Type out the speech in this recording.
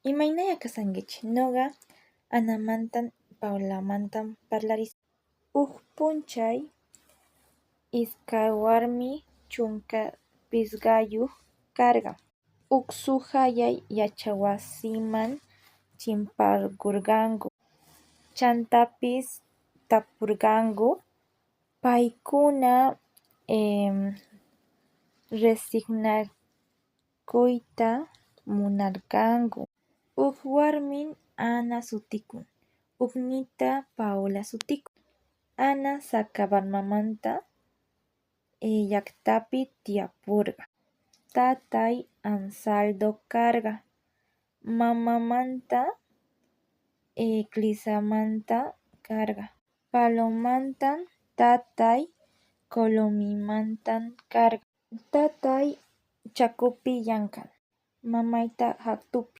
Imaynalla kashankichej? Noqa Anamanta Paolamanta parlarisaj. Uj p'unchay iskay warmi 15 karqa. Usqhaylla yachaywasiman chimparqorqanku. Chantapis taporqanku, paykuna rejsinakuyta munarqanku. Uj warmin Ana sutikun, ujnintaj Paola sutikun. Ana Sacabambamanta llajtapi tiyaporqa. Tatay Ansaldo karqa, mamantaj Clizamanta karqa. Paolamantaj tatay Colomimanta karqa. Tatay Chacopi llank'an, mamaytaj Atupi.